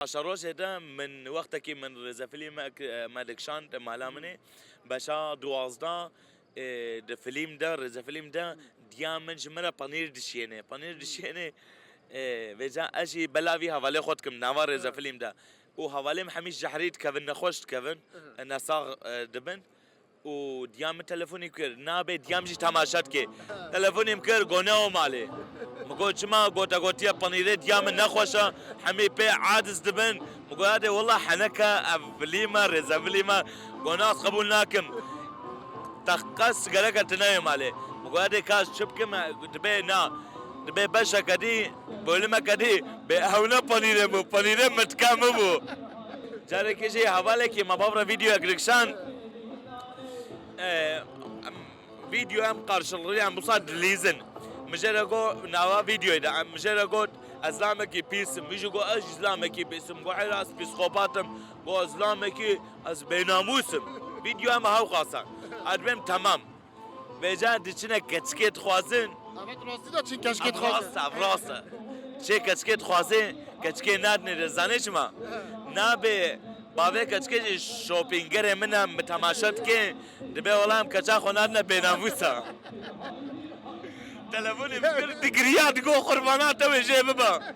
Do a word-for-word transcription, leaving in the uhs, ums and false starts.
Paşerojê de min wextekî min rêzefîlî me, me dikişand mala min ê. Beşa duwazdeh, e, di fîlm de, rêzefîlm de diya min ji min re panîr dişiyêne. Panîr dişiyêne, e, vêca ez jî bela vî hevalê xwe dikim nava rêzefîlm de. Û hevalê min hemî jehrî dikevin, nexweş dikevin, e, nesax, e, dibin. Û diya min telefonî kir, nabê diya min jî temaşe dike. Telefonî min kir, got ne o malê. Min got çima? Gote gotiye panîrê diya min nexweş e, hemî pê aciz dibin. Min got hade wela heneke ev vilî me, rêzefîlî me. Got na ez qebûl nakim. Teqe sigareke tune ye malê. Min got hade ka ez çi bikim, dibê na. Dibê beşeke dî, bölümeke dî, bê ew ne panîrê bû, panîrê mitka min bû. Carekê jî hevalekî me bav re vîdeoyek dikişand. E, em, vîdeo em qarşılığı em busa dilîzin. Min jê re got, nava vîdeoyê de, em, min jê re got, ez zilamekî pîs im. Wî jî got, ez jî zilamekî pîs im. Got, heyra ez psîkopat im. Got, ez zilamekî, ez bênamûs im. Vîdeo em hewqasa. Ez dibêm temam. Vêca diçine keçikê dixwazin. Evet, rastî de çin keçikê Ev dixwazin. Rast e, ev rast e. Çê keçikê dixwazê, keçikê nadinê de zanê çima? Nabê bavê keçikê jî şopîngerê min e, min temaşe dike, dibê wela em keça xwe nadine bênamûsa. Telefonê min kir, digiriya, digo qurbana te wê jê biba.